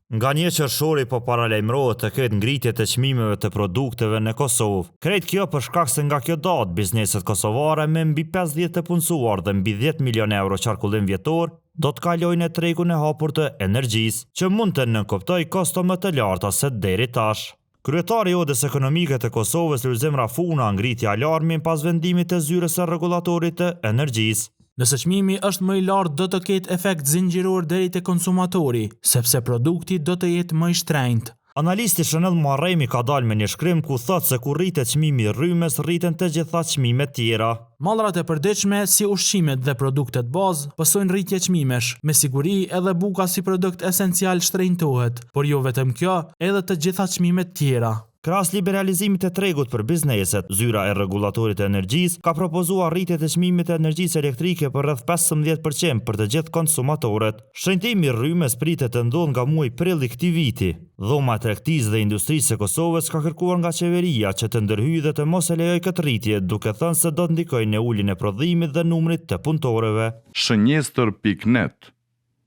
Nga një qershori po paralajmërohet të ketë ngritje të çmimeve të produkteve në Kosovë. Krejt kjo për shkak se nga kjo datë bizneset kosovare me mbi 50 të punësuar dhe mbi 10 milionë euro qarkullim vjetor do të kalojnë në tregun e hapur të energjisë, që mund të nënkuptojë kosto më të larta se deri tash. Kryetari i Odës Ekonomike të Kosovës, Lulzim Rafuna, ngriti alarmin pas vendimit të zyrës së rregullatorit të energjisë. Nëse çmimi është më i lartë do të ketë efekt zinxhiror deri te konsumatori, sepse produkti do të jetë më i shtrenjtë. Analisti Shënell Muharremi ka dalë me një shkrim ku thotë se kur rritet çmimi i rrymës, rriten të gjitha çmimet tjera. Mallrat e përditshme si ushqimet dhe produktet bazë pësojnë rritje çmimesh. Me siguri edhe buka si produkt esencial shtrenjtohet, por jo vetëm kjo, edhe të gjitha çmimet tjera. Krahas liberalizimit të tregut për bizneset, Zyra e Rregullatorit të Energjisë ka propozuar rritje të çmimit të energjisë elektrike për rreth 15% për të gjithë konsumatorët. Shtrenjtimi i rrymës pritet të ndodhë nga muaji prill i këtij viti. Dhoma e Tregtisë dhe Industrisë së Kosovës ka kërkuar nga qeveria që të ndërhyjë dhe të mos e lejojë këtë rritje, duke thënë se do të ndikojë në uljen e prodhimit dhe numrit të punëtorëve. Shënjestër pikë net.